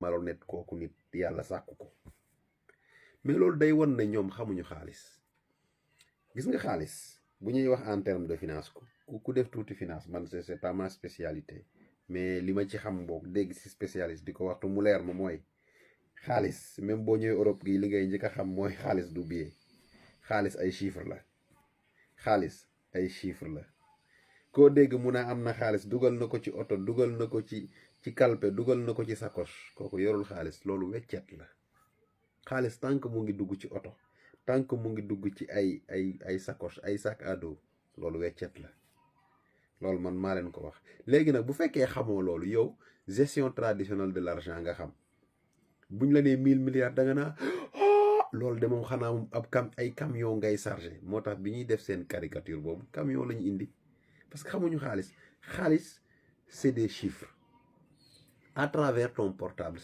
malhonnête kooku nit yàlla sàkku ko mais loolu day won ne ñoom xamuñu xaalis gis nga xaalis bu ñuy wax en terme de finance ku def tuuti finance man c'est pas ma spécialité mais li ma ci xam boog dégg si spécialiste di ko waxtu mu leer ma mooy xaalis même boo ñëwee Europe gi li ngay njëkk a xam mooy xaalis du billet xaalis ay chiffre la xaalis ay chiffre la koo dégg mun a am na xaalis dugal na ko ci oto dugal na ko ci kalpe dugal na ko ci sacoche kooku yorul xaalis loolu weccet la xaalis tant que mu ngi dugg ci oto tant que mu ngi dugg ci ay sacoche ay sac à dos loolu weccet la loolu man maa leen ko wax léegi nag bu fekkee xamoo loolu yow gestion traditionnelle de l'argent nga xam buñ la nee 1000 milliards da nga naa loolu de moom xanaa moom ay camion ngay chargé moo tax bi ñuy def seen caricature boobu camion lañu indi parce que xamuñu xaalis c'est des chiffres à travers ton portable